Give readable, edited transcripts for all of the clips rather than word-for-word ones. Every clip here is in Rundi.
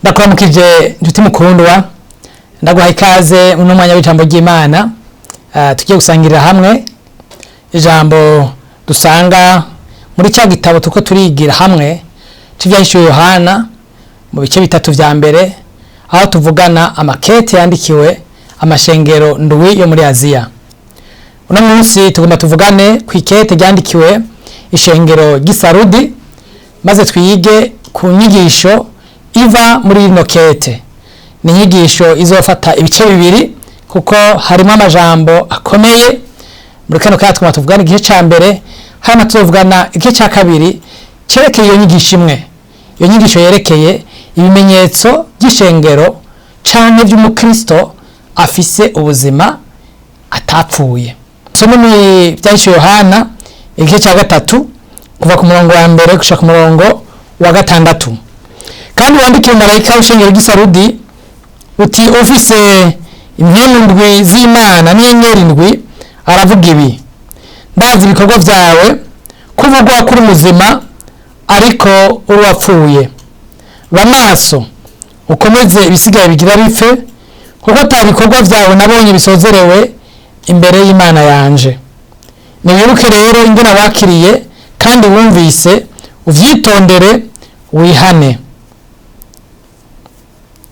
Ndakuramukije njuti mukundwa, ndaguha ikaze uno mwanya w'ijambo ry'Imana. Tugiye gusangirira hamwe ijambo dusanga muri cya gitabo tuko turigira hamwe c'Ivyahishuwe Yohana mu bice bitatu vya mbere, aho tuvugana amakete yandikiwe amashengero ndwi yo muri Aziya. Uno munsi tugomba tuvugane ku ikete ryandikiwe ishengero ry'Isarudi, maze twige ku nyigisho iva muri rino kete. Ni inyigisho izofata ibice bibiri kuko harimo amajambo akomeye. Muri kano kanya tugomba tuvugana igice ca mbere, hanyuma tuzovugana igice ca kabiri cerekeye iyo nyigisho imwe. Iyo nyigisho yerekeye ibimenyetso by'ishengero canke vy'umukristo afise ubuzima atapfuye. Somo ni Vyahishuwe Yohana igice ca gatatu, kuva ku murongo wa mbere gushika ku murongo wa gatandatu. Kandi wandikiye marayika w'ishengero ry'Isarudi uti: ufise impwemu ndwi z'Imana n'inyenyeri ndwi aravuga ibi: ndazi ibikorwa vyawe, kuvugwa kuri muzima ariko uri wapfuye. Ba maso, ukomeze ibisigaye bigira bipfe, kuko ata bikorwa vyawe nabonye bisozerewe imbere y'Imana yanje. Niwibuke rero ingene wakiriye kandi wumvise, uvyitondere, wihane.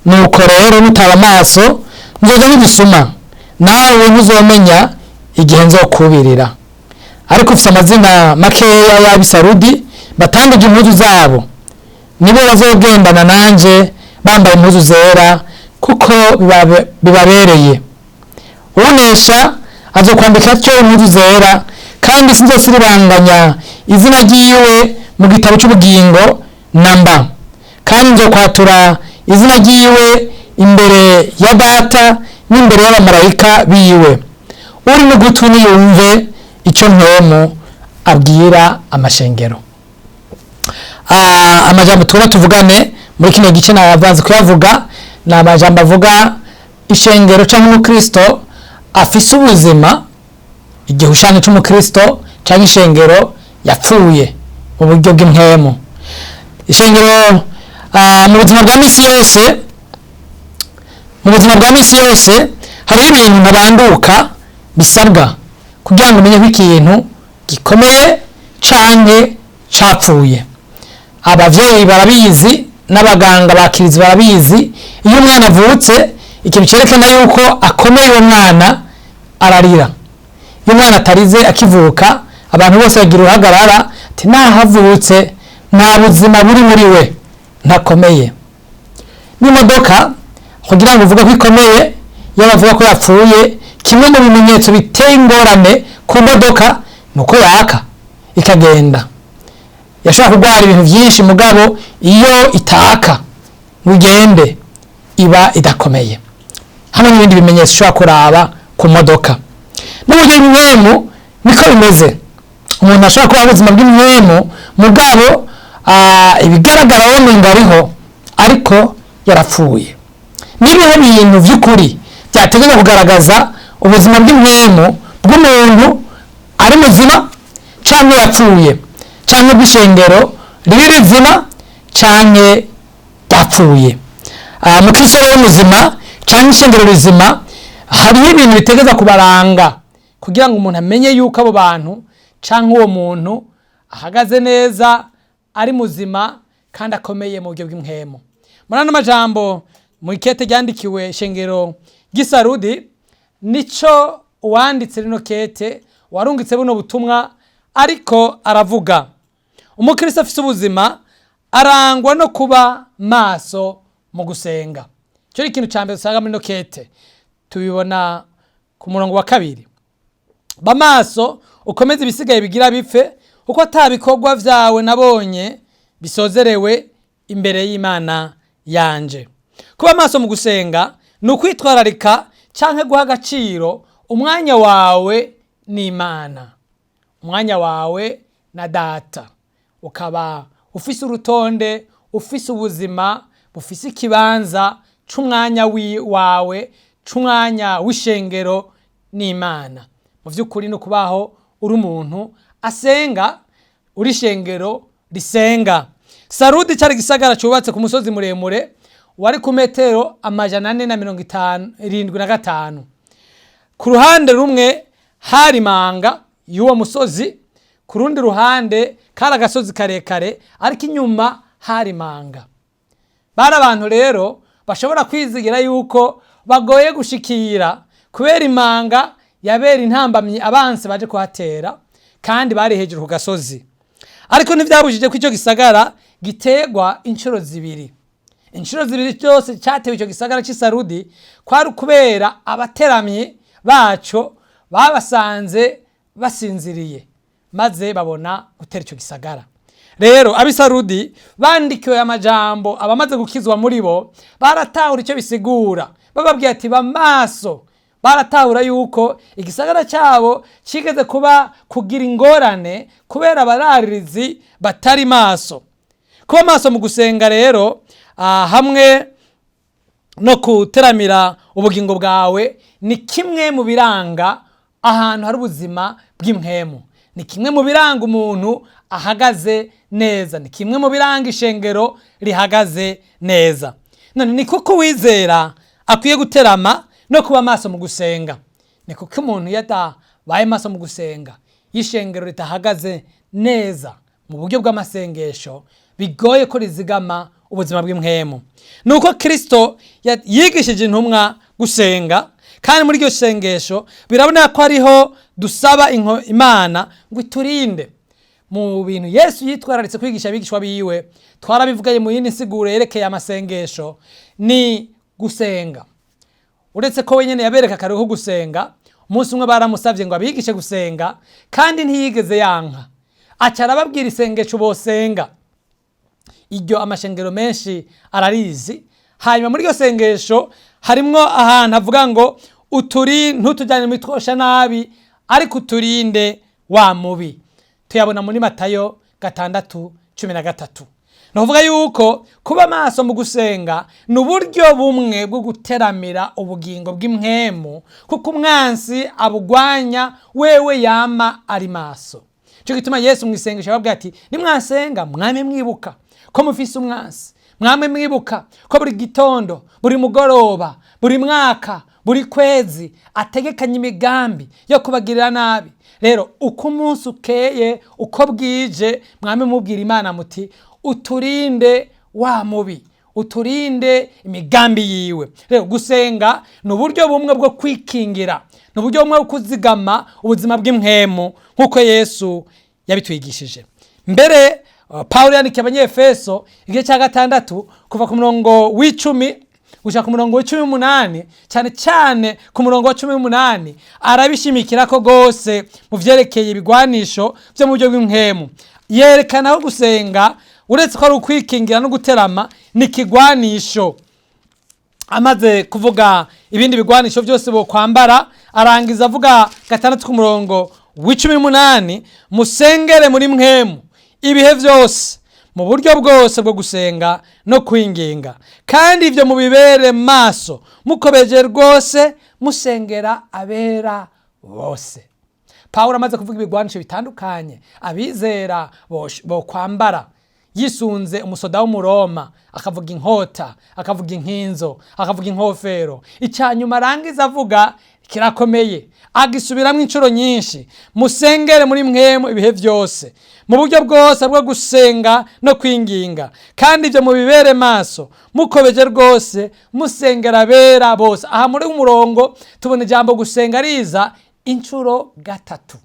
Nuko rero nutaba amaso, nzoza nk'igisuma, nawe ntuzomenya igihe nzokubirira. Ariko ufise amazina makeya y'Abisarudi batanduje impuzu zabo, nibo bazogendana nanje bambaye impuzu zera, kuko bibabereye. Unesha azokwambika atyo impuzu zera, kandi sinzosiribanganya izina ryiwe mu gitabo c'ubugingo namba, kandi nzokwatura izina ryiwe imbere ya Data n'imbere y'abamarayika biwe. Uri n'ugutwi niyumve ico Mpwemu abwira amashengero. Amajambo tuba tuvugane muri kino gice navanze kuyavuga ni amajambo avuga ishengero canke umukristo afise ubuzima, igihushanyo c'umukristo canke ishengero yapfuye mu buryo bw'impwemu. Ishengero mu buzima bwa misi yose, mu buzima bwa misi yose hariho ibintu ntabanduka bisabwa kugira ngo umenye ko ikintu gikomeye canke capfuye. Abavyeyi barabizi, n'abaganga bakirizi barabizi. Iyo umwana avutse, ikintu cerekana yuko akomeye, uwo mwana ararira. Iyo umwana atarize akivuka, abantu bose bagira uruhagarara, ati nahavutse nta buzima buri muri we, ntakomeye. N'imodoka, kugira ngo uvuge ko ikomeye, iyo bavuga ko yapfuye, kimwe mu bimenyetso biteye ingorane ku modoka ni uko yaka ikagenda. Yashobora kurwara ibintu byinshi, mugabo iyo itaka ngo igende, iba idakomeye. Hamwe n'ibindi bimenyetso ushobora kuraba ku modoka. N'uburyo bw'impwemu niko bimeze. Umuntu ashobora kuba ubuzima bw'impwemu, mugabo ibigaragara womenga ariho, ariko yarapfuye. Nibihe bintu vy'ukuri byateganya kugaragaza ubuzima bw'impwemu bw'umuntu ari muzima canke yapfuye, canke bw'ishengero riri rizima canke ryapfuye? Mukristo rero muzima canke ishengero rizima, hariho ibintu bitegeza kubaranga kugira ngo umuntu amenye yuko abo bantu canke uwo muntu ahagaze neza, ari muzima kandi akomeye mu buryo bw'impwemu. Muri ano majambo mu ikete ryandikiwe ishengero ry'Isarudi, nico uwanditse rino kete, warungitse buno butumwa, ariko aravuga: umukristo afise ubuzima arangwa no kuba maso mu gusenga. Icyo ni ikintu ca mbere dusanga muri rino kete, tubibona ku murongo wa kabiri: ba maso, ukomeze ibisigaye bigira bipfe, kuko ata bikorwa vyawe nabonye bisozerewe imbere y'Imana yanje. Kuba maso mu gusenga ni ukwitwararika canke guha agaciro umwanya wawe n'Imana, umwanya wawe na Data, ukaba ufise urutonde, ufise ubuzima bufise ikibanza c'umwanya wawe, c'umwanya w'ishengero n'Imana. Mu vy'ukuri ni ukubaho uri umuntu asenga, uri ishengero risenga. Sarudi cari igisagara cubatse ku musozi muremure. Wari ku metero 475. Ku ruhande rumwe hari manga y'uwo musozi, ku rundi ruhande kari agasozi karekare, ariko inyuma hari manga. Bari abantu rero bashobora kwizigira yuko bagoye gushikira kubera imanga yabera intambamyi abansi baje kuhatera, kandi bari hejuru ku gasozi. Ariko ntivyabujije ko ico gisagara giterwa inshuro zibiri. Inshuro zibiri cyose cyatewe icyo gisagara cy'Isarudi kwari ukubera abateramyi baco babasanze basinziriye, maze babona gutera icyo gisagara. Rero ab'Isarudi bandikiwe amajambo, abamaze gukizwa muri bo baratahura icyo bisigura. Bababwiye ati: "Bamaso." Baratahura yuko igisagara cyabo kigeze kuba kugira ingorane kubera abararirizi batari maso. Kuba maso mu gusenga rero, hamwe no kuteramira ubugingo bwawe, ni kimwe mu biranga ahantu hari ubuzima bw'impwemu, ni kimwe mu biranga umuntu ahagaze neza, ni kimwe mu biranga ishengero rihagaze neza. None ni kuko uwizera akwiye guterama no kuba maso mu gusenga? Ni kuko umuntu iyo atabaye maso mu gusenga, iyo ishengero ritahagaze neza mu buryo bw'amasengesho, bigoye ko rizigama ubuzima bw'impwemu. Ni uko Kirisito yigishije intumwa gusenga, kandi muri iryo sengesho biraboneka ko ariho dusaba Imana ngo iturinde. Mu bintu Yesu yitwararitse kwigisha abigishwa biwe, twarabivuganye mu yindi nsiguro yerekeye amasengesho, ni gusenga. Uretse ko wenyine yabereka akarere ko gusenga, umunsi umwe baramusabye ngo abigishe gusenga, kandi ntiyigeze yanka, aca arababwira isengesho bosenga. Iryo amashengero menshi ararizi. Hanyuma muri iryo sengesho harimwo ahantu havuga ngo: "Uturi ntutujyane mu twosha nabi, ariko uturinde wa mubi." Tuyabona muri Matayo 6:13. Ni ukuvuga yuko kuba maso mu gusenga ni uburyo bumwe bwo guteramira ubugingo bw'impwemu, kuko umwansi abugwanya wewe yama ari maso. Cyo gituma Yesu mu isengesho yababwira ati: "Nimwasenga, mwame mwibuka ko mufise umwansi, mwame mwibuka ko buri gitondo, buri mugoroba, buri mwaka, buri kwezi ategekanye imigambi yo kubagirira nabi. Rero uko umunsi ukeye, uko bwije, mwame mubwira Imana muti: uturinde wa mubi, uturinde imigambi yiwe." Rero gusenga ni uburyo bumwe bwo kwikingira, ni uburyo bumwe bwo kuzigama ubuzima bw'impwemu nk'uko Yesu yabitwigishije. Mbere Pawulo yandikiye Abanyefeso igice cya 6, kuva ku murongo wa 10 gushika ku murongo wa 18, cyane cyane ku murongo wa 18, arabishimikira ko rwose mu vyerekeye ibigwanisho byo mu buryo bw'impwemu. Yerekana ko gusenga, uretse ko ari ukwikingira no guterama, ni ikigwanisho. Amaze kuvuga ibindi bigwanisho byose bokwambara, arangiza avuga 6 ku murongo wa 18: "Musengere muri mpwemu ibihe byose, mu buryo bwose bwo gusenga no kwinginga, kandi ibyo mubibere maso mukobeje rwose, musengera abera bose." Pawulo amaze kuvuga ibigwanisho bitandukanye abizera bokwambara, yisunze umusoda w'Umuroma, akavuga inkota, akavuga inkinzo, akavuga inkofero, icyanyuma arangiza avuga kirakomeye, agisubiramo inshuro nyinshi: "Musengere muri mwemu ibihe byose, mu buryo bwose bwo gusenga no kwinginga, kandi ibyo mubibere maso mukobeje rwose, musengera abera bose." Aha muri umurongo tubona ijambo gusenga riza inshuro gatatu.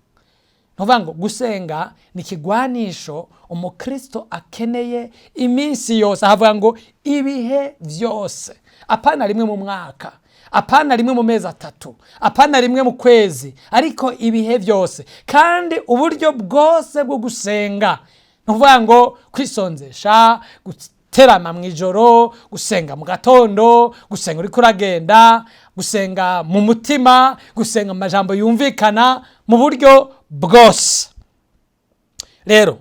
Ntuvuga ngo gusenga ni ikigwanisho umukristo akeneye iminsi yose. Ahavuga ngo ibihe byose, apana rimwe mu mwaka, apana rimwe mu mezi 3, apana rimwe mu kwezi, ariko ibihe byose, kandi uburyo bwose bwo gusenga. Ni ukuvuga ngo kwisonzesha, guterama mu ijoro, gusenga mu gatondo, gusenga uriko uragenda, gusenga mu mutima, gusenga mu majambo yumvikana, mu buryo bwose. Rero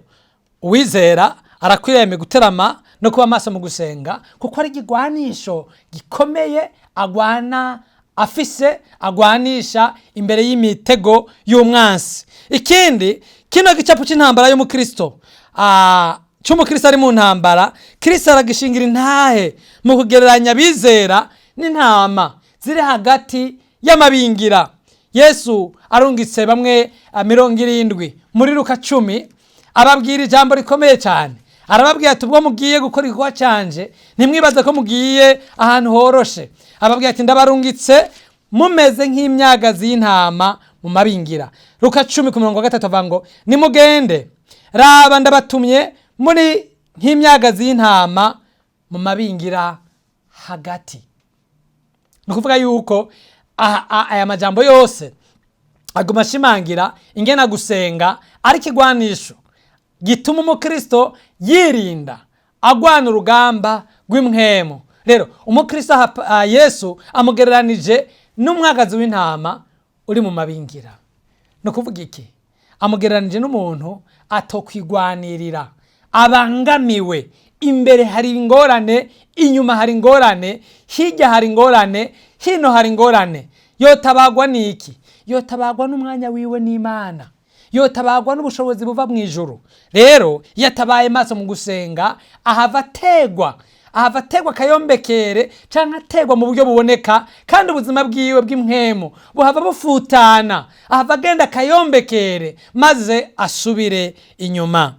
uwizera arakwiriye guterama no kuba maso mu gusenga, kuko ari igigwanisho gikomeye agwana afise, agwanisha imbere y'imitego y'umwansi. Ikindi, kino gicapu cy'intambara y'umukristo. cy'umukristo ari mu ntambara, Kristo aragishingira intahe mu kugereranya abizera n'intama ziri hagati y'amabingira. Yesu arungitse bamwe 70 muri Luka 10, ababwira ijambo rikomeye cyane. Arababwira ati: "Ubwo mugiye gukora igikorwa cyanje, ntimwibaze ko mugiye ahantu horoshe." Ababwira ati: "Ndabarungitse mumeze nk'imyagazi y'intama mu mabingira." Luka 10 ku 3 avuga ngo: "Nimugende, raba ndabatumye muri nk'imyagazi y'intama mu mabingira hagati." Ni ukuvuga yuko aya majambo yose aguma ashimangira ingena gusenga ari ikigwanisho gituma umukristo yirinda, agwana urugamba rw'impwemu. Rero umukristo aha, Yesu amugereranije n'umwagazi w'intama uri mu mabingira. Ni ukuvuga iki? Amugereranije n'umuntu atokwigwanirira, abangamiwe. Imbere hari ingorane, inyuma hari ingorane, hirya hari ingorane, hino hari ingorane. Yotabagwa n'iki? Yotabagwa n'umwanya wiwe n'Imana, yotabagwa n'ubushobozi buva mu ijuru. Rero iyo atabaye maso mu gusenga, ahava ategwa akayombekere canke ategwa mu buryo buboneka, kandi ubuzima bwiwe bw'impwemu buhava bufutana, ahava agenda akayombekere maze asubire inyuma.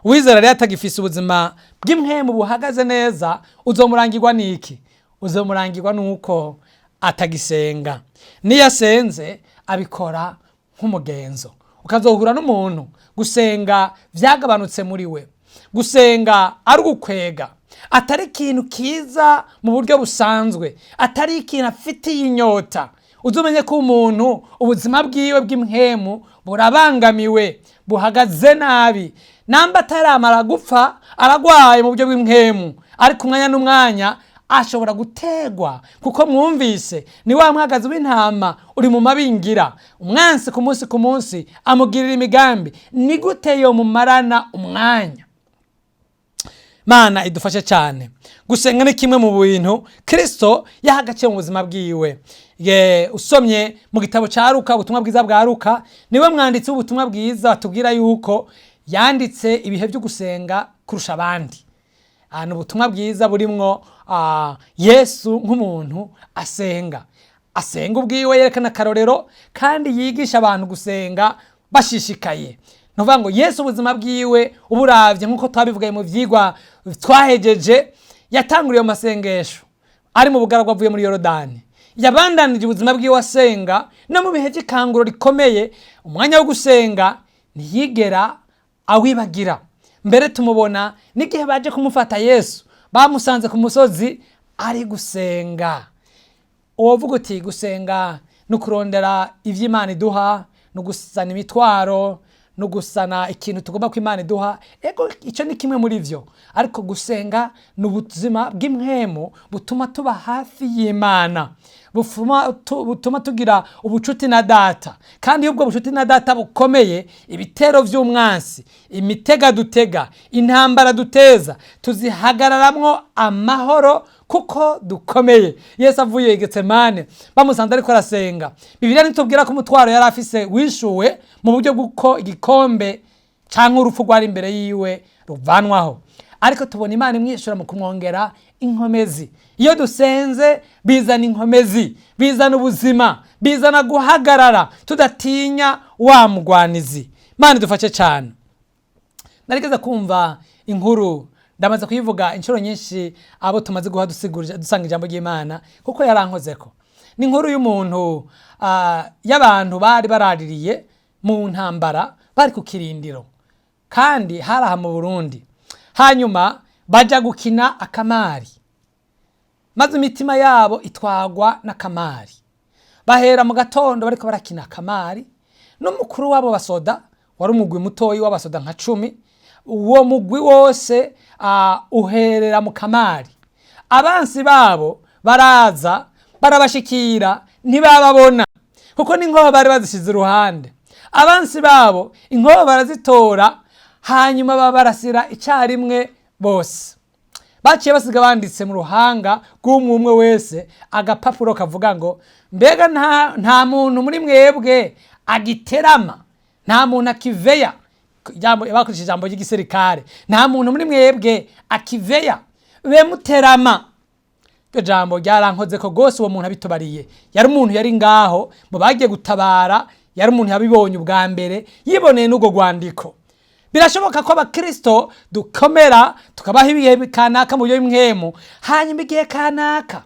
Uwizera rero atagifise ubuzima bw'impwemu buhagaze neza, uzomurangirwa n'iki? Uzomurangirwa n'uko atagisenga. Niyo asenze, abikora nk'umugenzo. Ukazohura n'umuntu gusenga vyagabanutse muri we, gusenga ari ugukwega, atari ikintu kiza mu buryo busanzwe, atari ikintu afitiye inyota. Uzumenye ko umuntu ubuzima bwiwe bw'impwemu burabangamiwe, buhagaze nabi. Namba ataramara gupfa, aragwaye mu buryo bw'impwemu, ariko umwanya n'umwanya ashobora gutegwa, kuko mwumvise ni wa mwagazi w'intama uri mu mabingira. Umwansi ku munsi ku munsi amugirira imigambi. Ni gute yo mumarana umwanya? Mana idufashe cyane. Gusenga ni kimwe mu bintu Kristo yaha agaciro mu buzima bwiwe. Usomye mu gitabo cya Luka, ubutumwa bwiza bwa Luka, niwe mwanditsi w'ubutumwa bwiza batubwira yuko yanditse ibihe byo gusenga kurusha abandi. Ni ubutumwa bwiza burimwo Yesu nk'umuntu asenga, asenga ubwiwe, yerekana akarorero kandi yigisha abantu gusenga bashishikaye. Ni ukuvuga ngo Yesu ubuzima bwiwe uburavye, nk'uko twabivugaye mu vyigwa twahejeje, yatanguriye mu masengesho ari mu bugaragwa avuye muri Yorodani. Yabandanije ubuzima bwiwe asenga no mu bihe by'ikanguro rikomeye. Umwanya wo gusenga ntiyigera awibagira. Mbere tumubona n'igihe baje kumufata, Yesu bamusanze ku musozi ari gusenga. Uwovuga uti gusenga ni ukurondera ivy'Imana iduha, ni ugusana imitwaro, ni ugusana ikintu tugomba ko Imana iduha. Ego, icyo ni kimwe muri vyo, ariko gusenga ni ubuzima bw'impwemu butuma tuba hafi y'Imana, butuma tugira ubucuti na Data. Kandi iyo ubwo bucuti na Data bukomeye, ibitero vy'umwansi, imitega dutega, intambara duteza, tuzihagararamwo amahoro kuko dukomeye. Yesu avuye i Getsemane, bamusanze ariko arasenga. Bibiliya ntitubwira ko umutwaro yari afise wishuwe mu buryo bw'uko igikombe canke urupfu rwari imbere yiwe ruvanwaho, ariko tubona Imana imwishyura mu kumwongera inkomezi. Iyo dusenze bizana inkomezi, bizana ubuzima, bizana guhagarara tudatinya wa mugwanizi. Imana idufashe cyane. Narigeze kumva inkuru, ndamaze kuyivuga inshuro nyinshi abo tumaze guha dusigurira dusanga ijambo ry'Imana, kuko yarankozeko. Ni inkuru y'umuntu, y'abantu bari baraririye mu ntambara, bari ku kirindiro, kandi hari aha mu Burundi. Hanyuma baja gukina akamari, maze imitima yabo itwagwa n'akamari. Bahera mu gatondo bariko barakina akamari n'umukuru w'abo basoda. Wari umugwi mutoyi w'abasoda nka 10. Uwo mugwi wose uherera mu kamari. Abansi babo baraza barabashikira, ntibababona kuko n'inkoho bari bazishize iruhande. Abansi babo inkoho barazitora, hanyuma babarasira icyarimwe bose. Baciye basiga banditse mu ruhanga rw'umwe umwe wese agapapuro kavuga ngo: "Mbega nta muntu muri mwebwe agiterama? Nta muntu akiveya?" Bakoresha ijambo ry'igisirikare, nta muntu muri mwebwe akiveya bemuterama. Iryo jambo ryarankoze ko rwose. Uwo muntu abitubariye yari umuntu yari ngaho mu bagiye gutabara, yari umuntu yabibonye ubwa mbere, yiboneye n'urwo rwandiko. Birashoboka ko abakristo dukomera, tukabaho ibihe kanaka mu buryo bw'impwemu, hanyuma igihe kanaka,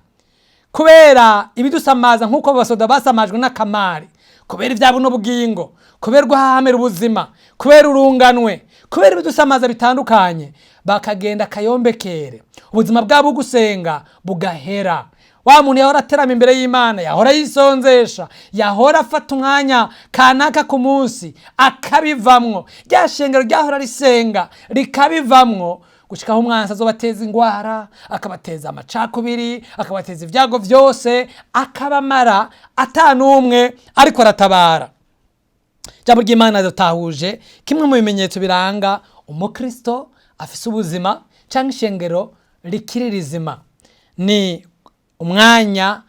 kubera ibidusamaza nk'uko abasoda basamajwe n'akamari, kubera ibyabo n'ubugingo, kubera guhahamira ubuzima, kubera urunganwe, kubera ibidusamaza bitandukanye, bakagenda akayombekere, ubuzima bwabo gusenga bugahera. Wa muntu yahora aterama imbere y'Imana, yahora yisonzesha, yahora afata umwanya kanaka ku munsi, akabivamwo. Rya shengero ryahora risenga rikabivamwo, gushikaho umwansi azobateza ingwara, akabateza amacakubiri, akabateza ibyago byose, akabamara atanumwe ariko aratabara. Ijambo ry'Imana dutahuje kimwe mu bimenyetso biranga umukristo afise ubuzima cyangwa ishengero rikiri rizima ni umwanya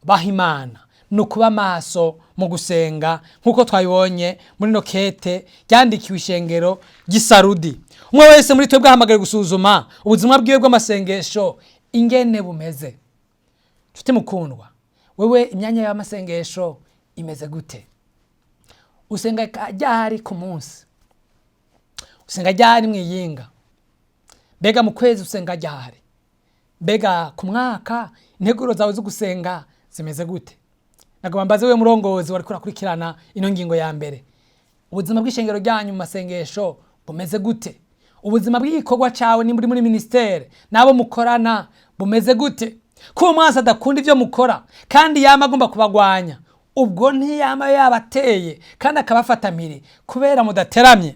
baha Imana, ni ukuba maso mu gusenga, nk'uko twabibonye muri no kete ryandikiwe ishengero ry'Isarudi. Umwe wese muri twebwe ahamagariwe gusuzuma ubuzima bwiwe bw'amasengesho ingene bumeze. Nshuti mukundwa, wewe imyanya y'amasengesho imeze gute? Usenga ryari ku munsi? Usenga ryari mwiyinga? Mbega mu kwezi usenga ryari? Mbega ku mwaka integuro zawe zo gusenga zimeze gute? Nagomba mbaze we murongozi wariko urakurikirana ino ngingo ya mbere: ubuzima bw'ishengero ryanyu mu masengesho bumeze gute? Ubuzima bw'igikorwa cyawe, nimba uri muri ministere, n'abo mukorana bumeze gute? Ko uwo mwansi adakunda ibyo mukora kandi yama agomba kubagwanya, ubwo ntiyama yabateye kandi akabafata mpiri kubera mudateramye?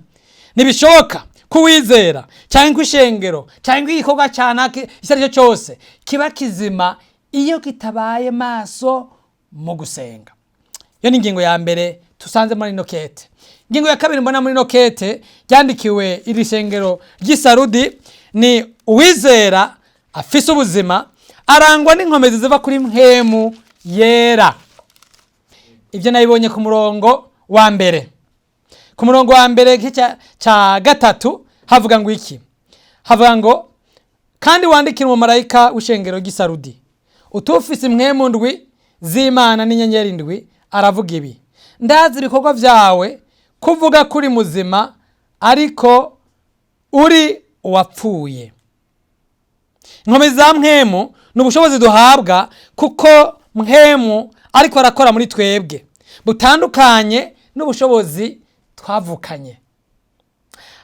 Ntibishoboka kuwizera cyangwa ishengero cyangwa igikorwa cyanaka icyo ari cyo cyose kiba kizima iyo kitabaye maso mu gusenga. Iyo ni ingingo ya mbere tusanze muri ino kete. Ingingo ya kabiri mbona muri ino kete ryandikiwe iri shengero ry'Isarudi ni uwizera afise ubuzima arangwa n'inkomezi ziva kuri Mpwemu Yera. Ibyo nabibonye ku murongo wa mbere. Ku murongo wa mbere cya gatatu havuga ngo iki? Havuga ngo: "Kandi wandikire umumarayika w'ishengero ry'Isarudi utufise impwemu ndwi z'Imana n'inyenyeri ndwi, aravuga ibi: Ndazi ibikorwa byawe, kuvuga kuri muzima ariko uri uwapfuye." Inkomezi za Mpwemu ni ubushobozi duhabwa kuko Mpwemu ariko arakora muri twebwe, butandukanye n'ubushobozi twavukanye.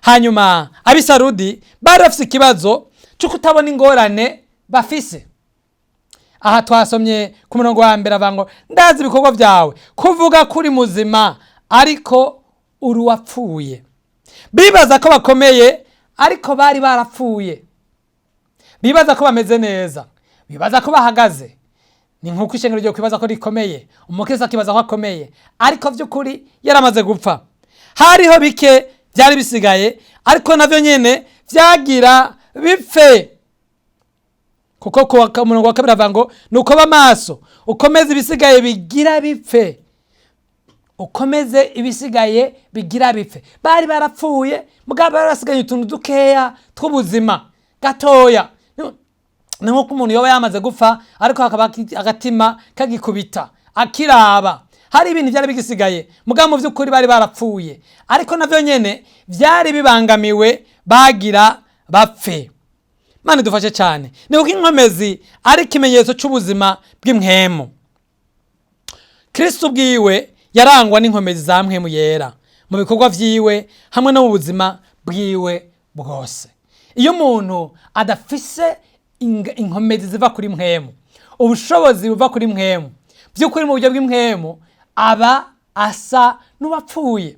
Hanyuma Abisarudi bari bafise ikibazo cyo kutabona ingorane bafise. Aha twasomye ku murongo wa mbere avuga ngo: "Ndazi ibikorwa byawe, kuvuga kuri muzima ariko uri uwapfuye." Bibaza ko bakomeye ariko bari barapfuye. Bibaza ko bameze neza, bibaza ko bahagaze. Ni nk'uko ishengero ryo kwibaza ko rikomeye, umukristo akibaza ko akomeye, ariko by'ukuri yaramaze gupfa. Hariho bike byari bisigaye, ariko navyo nyene vyagira bipfe, kuko ku murongo wa kabiri avuga ngo: "Nuko ba maso, ukomeze ibisigaye bigira bipfe." Ukomeze ibisigaye bigira bipfe. Bari barapfuye, mugabo bari basigaye utuntu dukeya tw'ubuzima gatoya. Ni nk'uko umuntu yoba yamaze gupfa ariko hakaba agatima kagikubita, akiraba. Hari ibintu byari bigisigaye, mugabo mu by'ukuri bari barapfuye, ariko navyo nyene byari bibangamiwe, bagira bapfe. Mana idufashe cyane. Ni kuko inkomezi ari ikimenyetso cy'ubuzima bw'impwemu. Kristo ubwiwe yarangwa n'inkomezi za Mpwemu Yera mu bikorwa vyiwe hamwe no mu buzima bwiwe bwose. Iyo umuntu adafise inkomezi ziva kuri Mpwemu, ubushobozi buva kuri Mpwemu, by'ukuri mu buryo bw'impwemu aba asa n'uwapfuye,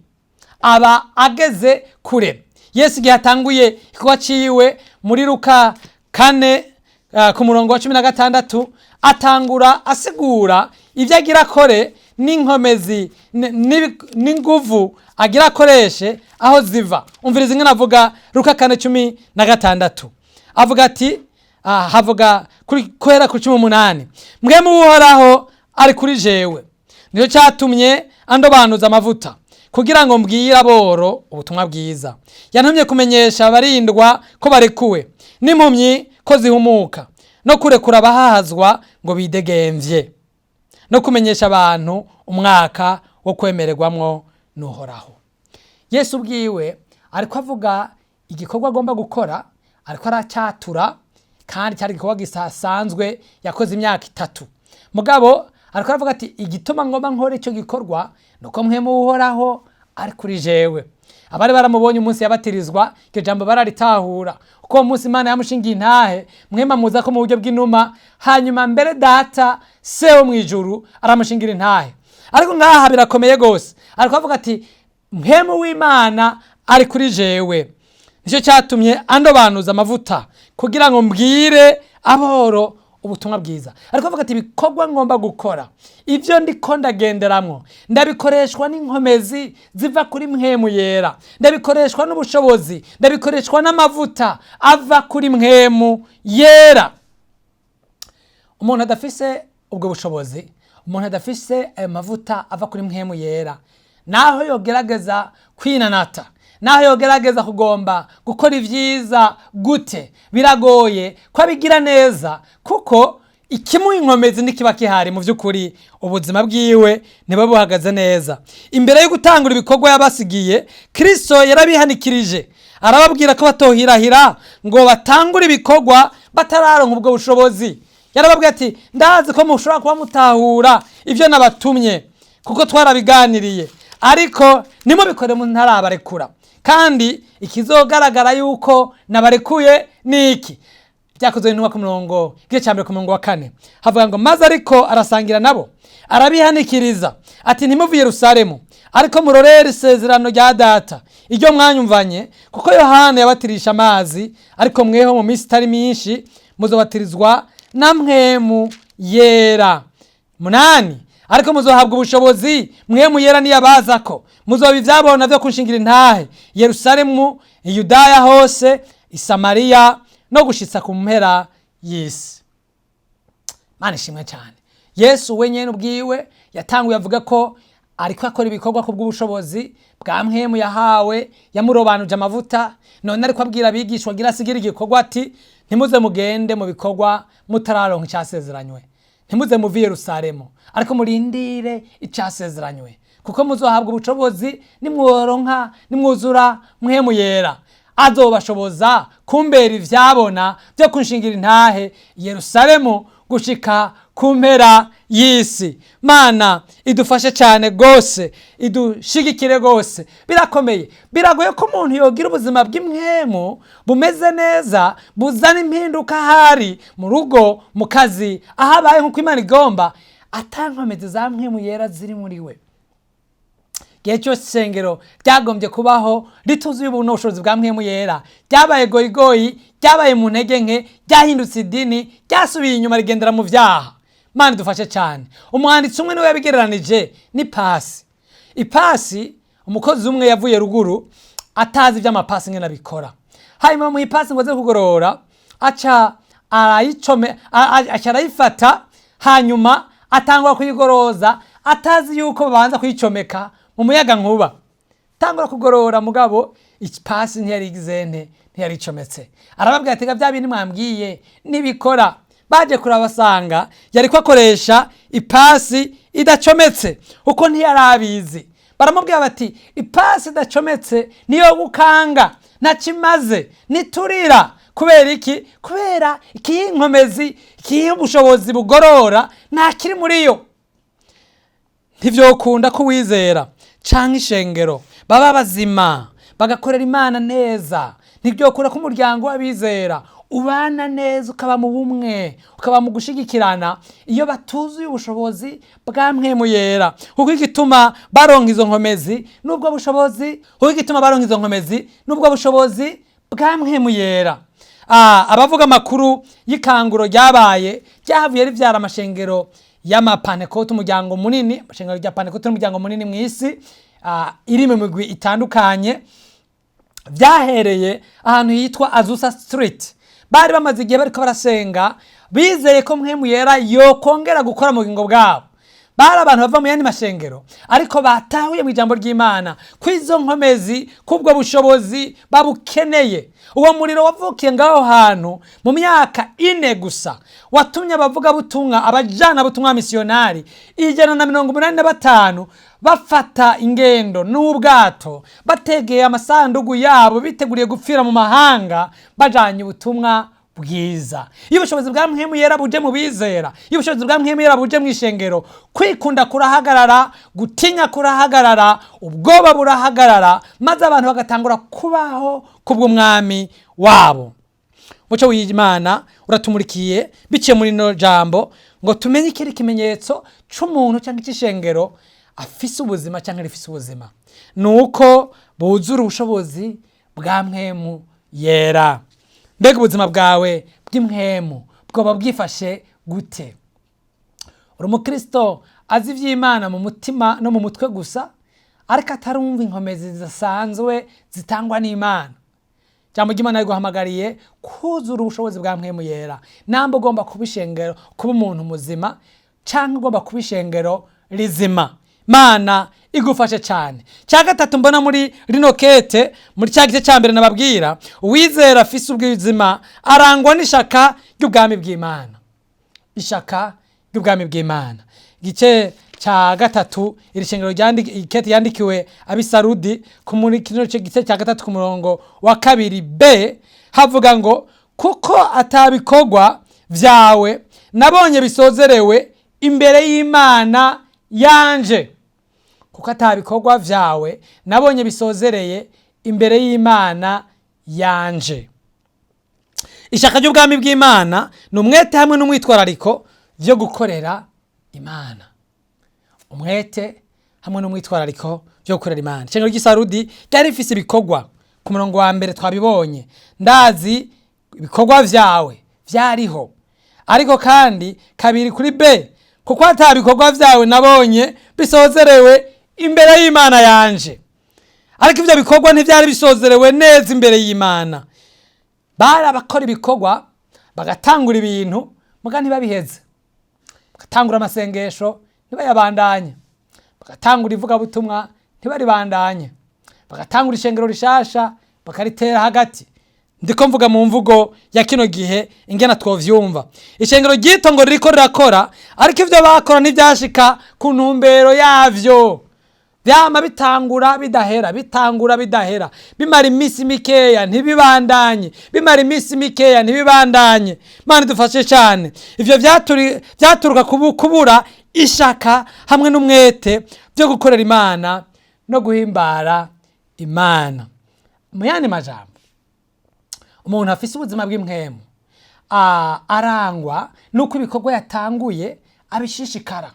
aba ageze kure. Yesu igihe atanguye igikorwa ciwe muri Luka 4, ku murongo wa 16, atangura asigura ibyo agira akore n'inkomezi n'inguvu agira akoreshe aho ziva. Umviriza ingene avuga Luka 4:16. Avuga ati, havuga kuri kuhera ku 18: "Mpwemu w'Uhoraho ari kuri jewe, niyo cyatumye andobanuza amavuta Kugira ngo mbwire aboro ubutumwa bwiza. Yantumye kumenyesha abarindwa ko barekuwe, n'impumyi ko zihumuka, no kurekura abahahazwa ngo bidegemvye, no kumenyesha abantu umwaka wo kwemererwamwo n'Uhoraho. Yesu ubwiwe ariko avuga igikorwa agomba gukora, ariko aracyatura, kandi cyari igikorwa gisanzwe yakoze imyaka 3. Mugabo ariko aravuga ati: "Igituma ngomba nkora icyo gikorwa nuko Mpwemu Uhoraho ari kuri jewe." Abari baramubonye umunsi yabatirizwa, iryo jambo bararitahura, uko uwo munsi Imana yamushingiye intahe, Mpwemu amuza ko mu buryo bw'inuma, hanyuma mbere Data Se wo mu ijuru aramushingira intahe. Ariko ngaha birakomeye rwose, ariko avuga ati: "Mpwemu w'Imana ari kuri jewe, nicyo cyatumye andobanuza amavuta kugira ngo mbwire aboro ubutumwa bwiza." Ariko avuga ati: "Ibikorwa ngomba gukora, ibyo ndiko ndagenderamwo, ndabikoreshwa n'inkomezi ziva kuri Mpwemu Yera, ndabikoreshwa n'ubushobozi, ndabikoreshwa n'amavuta ava kuri Mpwemu Yera." Umuntu adafise ubwo bushobozi, umuntu adafise ayo mavuta ava kuri Mpwemu Yera, naho yogerageza kwinanata, naho yogerageza kugomba gukora ibyiza gute, biragoye ko abigira neza, kuko ikimuha inkomezi ntikiba kihari. Mu by'ukuri ubuzima bwiwe ntibuba buhagaze neza. Imbere yo gutangura ibikorwa yabasigiye, Kirisito yarabihanikirije, arababwira ko batohirahira ngo batangure ibikorwa batararonka ubwo bushobozi. Yarababwiye ati: "Ndazi ko mushobora kuba mutahura ibyo nabatumye, kuko twarabiganiriye, ariko nimubikore ntarabarekura. Kandi ikizogaragara yuko nabarekuye ni iki." Byakozwe n'Intumwa ku murongo, igice cya 1 ku murongo wa 4, havuga ngo: "Maze ariko arasangira nabo, arabihanikiriza ati: 'Ntimuve i Yerusalemu, ariko murorere isezerano rya Data iryo mwanyumvanye, kuko Yohana yabatirisha amazi, ariko mweho mu minsi itari myinshi muzobatirizwa na Mpwemu Yera.' 8: 'Ariko muzohabwa ubushobozi Mpwemu Yera niyabazako, muzoba ivyabona vyo kunshingira intahe Yerusalemu, Yudaya hose, Isamariya, no gushitsa ku mpera y'isi.'" Mana ishimwe cyane. Yesu wenyine ubwiwe yatanguye avuga ko ariko akora ibikorwa ku bw'ubushobozi bwa Mpwemu yahawe, yamurobanuje amavuta. None ariko abwira abigishwa agira asigira igikorwa ati: "Ntimuze mugende mu bikorwa mutararonka icyasezeranywe. Ntimuze muve i Yerusalemu, ariko murindire icyasezeranywe, kuko muzohabwa ubushobozi nimworonka, nimwuzura Mpwemu Yera, azobashoboza kumbera ivyabona byo kunshingira intahe Yerusalemu gushika ku mpera y'isi." Mana idufashe cyane rwose, idushigikire rwose. Birakomeye, biragoye ko umuntu yogira ubuzima bw'impwemu bumeze neza, buzana impinduka ahari mu rugo, mu kazi, aho abaye nk'uko Imana igomba, atankomezi za Mpwemu Yera ziri muri we. Igihe cyose isengero ryagombye kubaho rituzuye ubuntu n'ubushobozi bwa Mpwemu Yera, ryabaye goyigoyi, ryabaye mu ntege nke, ryahindutse idini, ryasubiye inyuma, rigendera mu byaha. Mana idufashe cyane. Umwanditsi umwe niwe yabigereranije n'ipasi. Ipasi, umukozi umwe yavuye ruguru atazi iby'amapasi ngene abikora, hanyuma mu ipasi ngo aze kugorora, aca arayicome, aca arayifata, hanyuma atangura kuyigoroza atazi yuko babanza kuyicomeka mu muyaga nkuba. Tangura kugorora, mugabo ipasi ntiyari igizente, ntiyari icometse. Arababwira ati: "Bya bindi mwambwiye nibikora." Baje kurabasanga yari akoresha ipasi idacometse, kuko ntiyari abizi. Baramubwira bati: "Ipasi idacometse niyo gukanga, ntakimaze, niturira." Kubera iki? Kubera ikiyiha inkomezi, ikiyiha ubushobozi bugorora ntakiri muri yo. Ntivyokunda ko uwizera canke ishengero baba bazima bagakorera Imana neza. Ntibyokunda ko umuryango w'abizera ubana neza, ukaba mu bumwe, ukaba mu gushigikirana, iyo batuzuye ubushobozi bwa Mpwemu Yera, kuko igituma baronka izo nkomezi n'ubwo bushobozi, kuko igituma baronka izo nkomezi n'ubwo bushobozi bwa Mpwemu Yera. Abavuga amakuru y'ikanguro ryabaye, ryahavuye rivyara amashengero y'Amapantekote, umuryango munini. Amashengero rya Pantekote n'umuryango munini mu isi, iri mu migwi itandukanye. Byahereye ahantu hitwa Azusa Street. Bari bamaze igihe bariko barasenga, bizeye ko Mpwemu Yera yokongera gukora mu bugingo bwabo. Bari abantu bava mu yandi mashengero, ariko batahuye mu ijambo ry'Imana ko izo nkomezi, k'ubwo bushobozi babukeneye. Uwo muriro wavukiye ngaho hantu mu myaka 4 gusa watumye abavugabutumwa, abajana butumwa, misiyonari 185 bafata ingendo n'ubwato, bategeye amasandugu yabo, biteguriye gupfira mu mahanga, bajanye ubutumwa bwiza. Iyo ubushobozi bwa Mpwemu Yera buje mu bizera, iyo ubushobozi bwa Mpwemu Yera buje mu ishengero, kwikunda kurahagarara, gutinya kurahagarara, ubwoba burahagarara, maze abantu bagatangura kubaho kubw'umwami wabo. Umuco w'Imana uratumurikiye biciye muri rino jambo ngo tumenye ikiri kimenyetso c'umuntu cyangwa c'ishengero afise ubuzima cyangwa rifise ubuzima, nuko buzura ubushobozi bwa Mpwemu Yera. Mbega ubuzima bwawe bw'impwemu bwoba bwifashe gute? Uri umukristo azi iby'Imana mu mutima no mu mutwe gusa, ariko atarumva inkomezi zidasanzwe zitangwa n'Imana? Ijambo ry'Imana riguhamagariye kuzura ubushobozi bwa Mpwemu Yera, namba ugomba kuba ishengero, kuba umuntu muzima, cyangwa ugomba kuba ishengero rizima. Mana igufashe cyane. Cya gatatu mbona muri rino kete, muri cya gice cya mbere nababwira, uwizera afise ubuzima arangwa n'ishaka ry'ubwami bw'Imana. Ishaka ry'ubwami bw'Imana. Igice cya gatatu, iri shengero, ikete yandikiwe Abisarudi, ku muri kino gice cya gatatu ku murongo wa 2 b havuga ngo: "Kuko atabikorwa vyawe nabonye bisozerewe imbere y'Imana yanje." Kuko atabikorwa vyawe nabonye bisozereye imbere y'Imana yanje. Ishaka ry'ubwami bw'Imana ni umwete hamwe n'umwitwarariko byo gukorera Imana. Umwete hamwe n'umwitwarariko byo gukorera Imana. Ishengero ry'Isarudi ryari rifise ibikorwa. Ku murongo wa mbere twabibonye: "Ndazi ibikorwa vyawe." Vyariho. Ariko kandi 2 kuri b: "Kuko ata bikorwa vyawe nabonye bisozerewe imbere y'Imana yanje." Ariko ivyo bikorwa ntivyari bisozerewe neza imbere y'Imana. Bari abakora ibikorwa, bagatangura ibintu muga ntibabiheze, bagatangura amasengesho ntibayabandanye, bagatangura ivugabutumwa ntibaribandanye, bagatangura ishengero rishasha bakaritera hagati. Ndiko mvuga mu mvugo ya kino gihe ingena twovyumva. Ishengero ryito ngo ririko rirakora, ariko ivyo bakora ntivyashika ku ntumbero yavyo. Vyama bitangura bidahera, bitangura bidahera, bimara iminsi mikeya ntibibandanye, bimara iminsi mikeya ntibibandanye. Mana idufashe cyane. Ivyo vyaturuka kubura ishaka hamwe n'umwete byo gukorera Imana no guhimbara Imana. Mu yandi majambo, umuntu afise ubuzima bw'impwemu arangwa n'uko ibikorwa yatanguye abishishikara,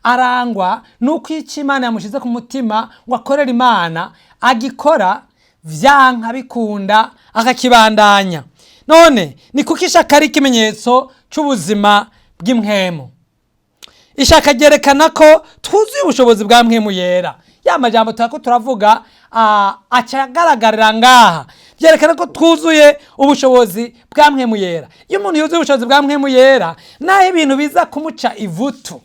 arangwa n'uko icyo Imana yamushyize ku mutima ngo akorere Imana agikora vyanka bikunda, akakibandanya. None ni kuko ishaka ari ikimenyetso c'ubuzima bw'impwemu. Ishaka ryerekana ko twuzuye ubushobozi bwa Mpwemu Yera. Ya majambo turako turavuga acagaragarira ngaha. Byerekana ko twuzuye ubushobozi bwa Mpwemu Yera. Iyo umuntu yuzuye ubushobozi bwa Mpwemu Yera, naho ibintu biza kumuca ivutu,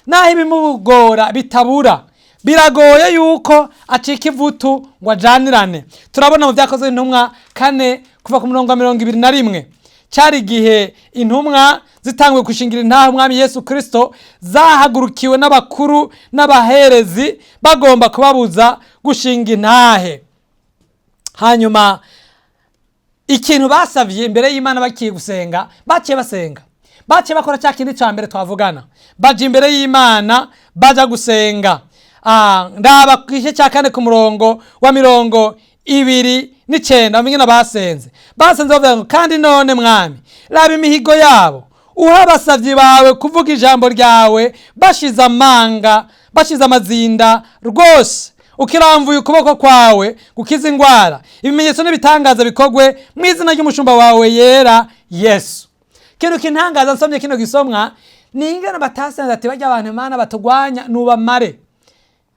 naho ibimugora bitabura, biragoye yuko acika ivutu ngo ajanirane. Turabona mu Byakozwe Intumwa 4, kuva ku murongo wa 21. Cyari igihe intumwa zitanguye gushingira intahe umwami Yesu Kristo, zahagurukiwe n'abakuru n'abaherezi bagomba kubabuza gushinga intahe. Hanyuma ikintu basavye imbere y'Imana bakiye gusenga, baciye basenga, baciye bakora cya kindi cya mbere twavugana, baja imbere y'Imana, baja gusenga. Ndaba ku gice cya kane ku murongo wa 29, bamenye basenze. Basenze bavuga ngo: "Kandi none mwami, raba imihigo yabo, uha abasavyi bawe kuvuga ijambo ryawe bashize amanga, bashize amazinda rwose, ukiramvuye ukuboko kwawe gukiza ingwara, ibimenyetso n'ibitangaza bikorwe mu izina ry'umushumba wawe yera Yesu." Kintu kintangaza nsomye kino gisomwa ni ingene batasenze ati: "Barya abantu Imana batugwanya nubamare."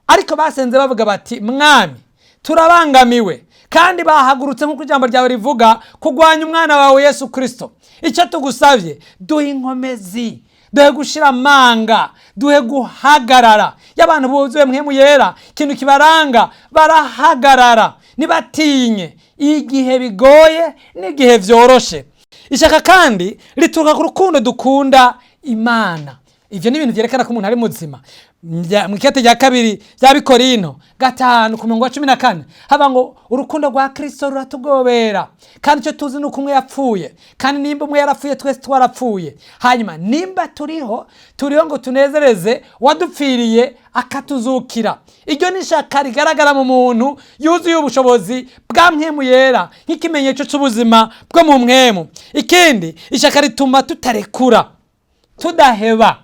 Ariko basenze bavuga bati: "Mwami, turabangamiwe kandi bahagurutse nk'uko ijambo ryawe rivuga kugwanya umwana wawe Yesu Kristo. Icyo tugusabye, duhe inkomezi." Duhe gushira amanga, duhe guhagarara. Iyo abantu buzuye Mpwemu Yera, ikintu kibaranga, barahagarara, ntibatinye igihe bigoye n'igihe vyoroshe. Ishaka kandi rituruka ku rukundo dukunda Imana. Ivyo ni ibintu vyerekana ko umuntu ari muzima. Mu ikete rya kabiri rya Bikorino 5, ku murongo wa 14, haba ngo urukundo rwa Kristo ruratugobera, kandi icyo tuzi ni uko umwe yapfuye, kandi nimba umwe yarapfuye, twese twarapfuye. Hanyuma nimba turiho, turiho ngo tunezereze wadupfiriye akatuzukira. Iryo ni ishaka rigaragara mu muntu yuzuye ubushobozi bwa Mpwemu Yera, nk'ikimenyetso cy'ubuzima bwo mu mpwemu. Ikindi, ishaka rituma tutarekura, tudaheba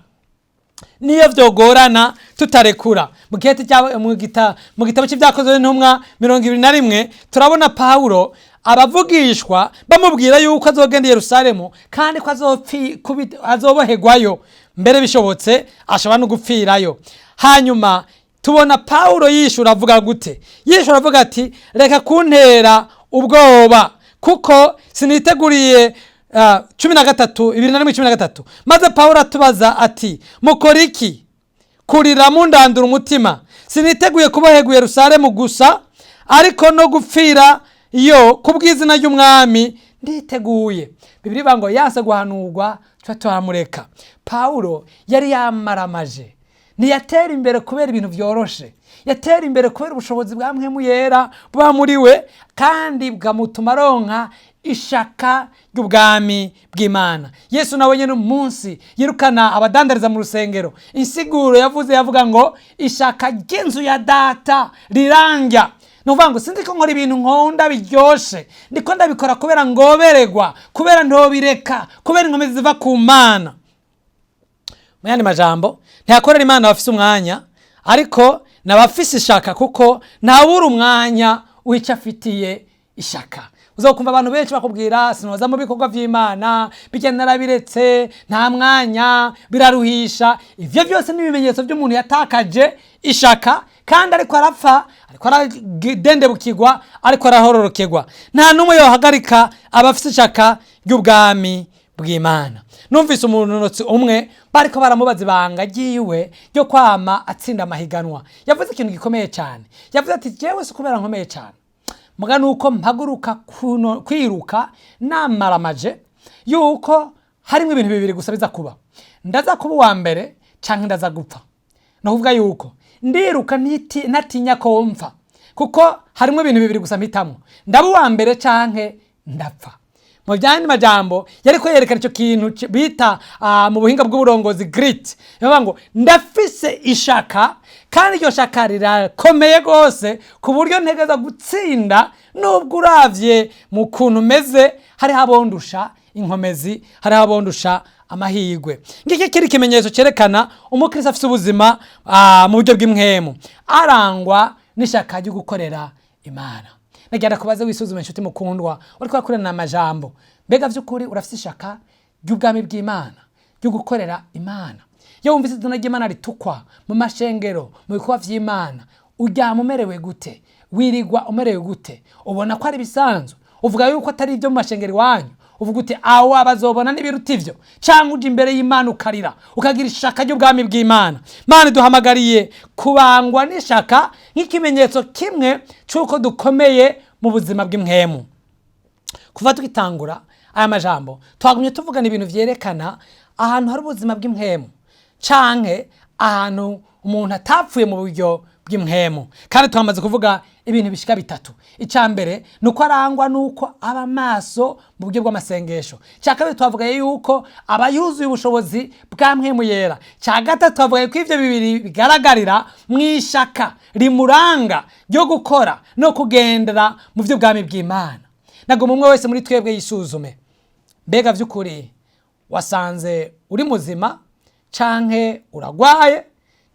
niyo vyogorana, tutarekura. Mu gitabo c'Ivyakozwe n'Intumwa 21, turabona Pawulo abavugishwa bamubwira yuko azogenda i Yerusalemu, kandi ko azoboherwayo, mbere bishobotse ashobora no gupfirayo. Hanyuma tubona Pawulo yishura avuga gute? Yishura avuga ati: "Reka kuntera ubwoba, kuko siniteguriye." 13, 21, 13: "Maze Pawulo atubaza ati: 'Mukora iki kurira mundandura umutima? Siniteguye kuboherwa Yerusalemu gusa, ariko no gupfira yo kubw'izina ry'Umwami nditeguye.'" Bibiri ivuga ngo yanse guhanurwa, tuba turamureka. Pawulo yari yamaramaje. Ntiyatera imbere kubera ibintu vyoroshe, yatera imbere kubera ubushobozi bwa Mpwemu Yera buba muri we, kandi bwamutuma aronka ishaka ry'ubwami bw'Imana. Yesu nawe nyine, umunsi yirukana abadandariza mu rusengero, insiguro yavuze, yavuga ngo: "Ishaka ry'inzu ya Data rirangya." Ni ukuvuga ngo sinzi ko nkora ibintu nkunda biryoshe, ndiko ndabikora kubera ngobererwa, kubera ntobireka, kubera inkomezi ziva ku Mana. Mu yandi majambo, ntiyakorera Imana abafise umwanya, ariko n'abafise ishaka, kuko ntawubura umwanya w'icyo afitiye ishaka. Uzokumva abantu benshi bakubwira: "Sinoza mu bikorwa vy'Imana, bijya narabiretse, nta mwanya, biraruhisha." Ivyo byose ni ibimenyetso by'umuntu yatakaje ishaka, kandi ariko arapfa, ariko aradendebukirwa, ariko arahororokerwa. Nta n'umwe yohagarika abafise ishaka ry'ubwami bw'Imana. Numvise umunonotsi umwe bariko baramubaza ibanga ryiwe ryo kwama atsinda amahiganwa. Yavuze ikintu gikomeye cyane. Yavuze ati: "Jewe si kubera nkomeye cyane, muga nuko mpaguruka kwiruka namaramaje yuko harimo ibintu bibiri gusa biza kuba: ndaza kuba uwa mbere canke ndaza gupfa. Ni ukuvuga yuko ndiruka ntatinya ko mpfa, kuko harimo ibintu bibiri gusa mpitamo: ndaba uwa mbere canke ndapfa." Mu byandi majambo, yariko yerekana icyo kintu bita mu buhinga bw'uburongozi grit. Yavuga ngo ndafise ishaka, kandi iryo shaka rirakomeye rwose, ku buryo ntegeza gutsinda, nubwo uravye mu kuntu meze hariho abondusha inkomezi, hariho abondusha amahirwe. Ngiki kiri ikimenyetso cyerekana umukristo afise ubuzima mu buryo bw'impwemu: arangwa n'ishaka ryo gukorera Imana. Nagira kubaze wisuzume, inshuti mukundwa uriko urakorana amajambo: mbega vy'ukuri urafise ishaka ry'ubwami bw'Imana, ryo gukorera Imana? Iyo wumvise izina ry'Imana ritukwa mu mashengero, mu bikorwa vy'Imana, uryama umerewe gute? Wirigwa umerewe gute? Ubona ko ari ibisanzwe? Uvuga yuko atari ibyo mu mashengero iwanyu? Uvuga uti: "Awo abazobona n'ibiruta ivyo"? Cyangwa uja imbere y'Imana ukarira, ukagira ishaka ry'ubwami bw'Imana? Mana duhamagariye kubangwa n'ishaka nk'ikimenyetso kimwe c'uko dukomeye mu buzima bw'impwemu. Kuva tugitangura aya majambo, twagumye tuvugana ibintu vyerekana ahantu hari ubuzima bw'impwemu canke ahantu umuntu atapfuye mu buryo bw'impwemu, kandi twamaze kuvuga ibintu bishika bitatu. Icya mbere ni uko arangwa n'uko aba maso mu buryo bw'amasengesho. Icya kabiri, twavuga yuko aba yuzuye ubushobozi bwa Mpwemu Yera. Icya gatatu, twavuga ko ivyo bibiri bigaragarira mu ishaka rimuranga ryo gukora no kugendera mu by'ubwami bw'Imana. Nagomba umwe wese muri twebwe yisuzume: mbega vy'ukuri wasanze uri muzima, canke uragwaye,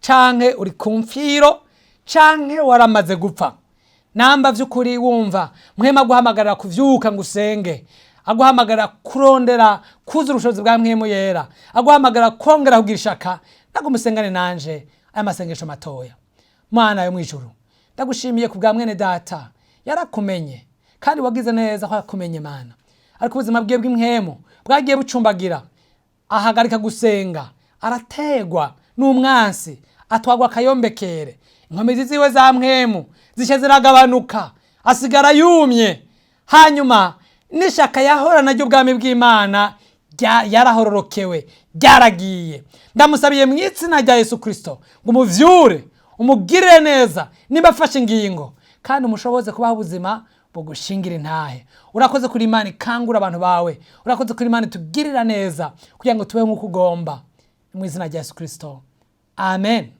canke uri ku mfiro, canke waramaze gupfa? Namba vy'ukuri wumva Mpwemu aguhamagarira kuvyuka ngo usenge, aguhamagarira kurondera kuza ubushobozi bwa Mpwemu Yera, aguhamagarira kongera kugira ishaka, nagomba usengane nanje aya masengesho matoya. Mwana yo mw'ijuru, ndagushimiye ku bwa mwene data. Yarakumenye, kandi wagize neza ko yakumenye, Mana. Ariko ubuzima bwiwe bw'impwemu bwagiye bucumbagira, ahagarika gusenga. Arategwa n'umwansi, atwagwa akayombekere, inkomezi ziwe za mpwemu zishya ziragabanuka, asigara yumye. Hanyuma n'ishaka yahorana ry'ubwami bw'Imana yarahororokewe, ryaragiye. Ndamusabiye mu izina rya Yesu Kirisito ngo umuvyure, umugirire neza niba afashe ingingo, kandi umushoboze kubaho ubuzima bugushingira intahe. Urakoze kuri Imana ikangura abantu bawe, urakoze kuri Imana itugirira neza kugira ngo tubeho nk'uko ugomba. Mu izina rya Yesu Kirisito, amen.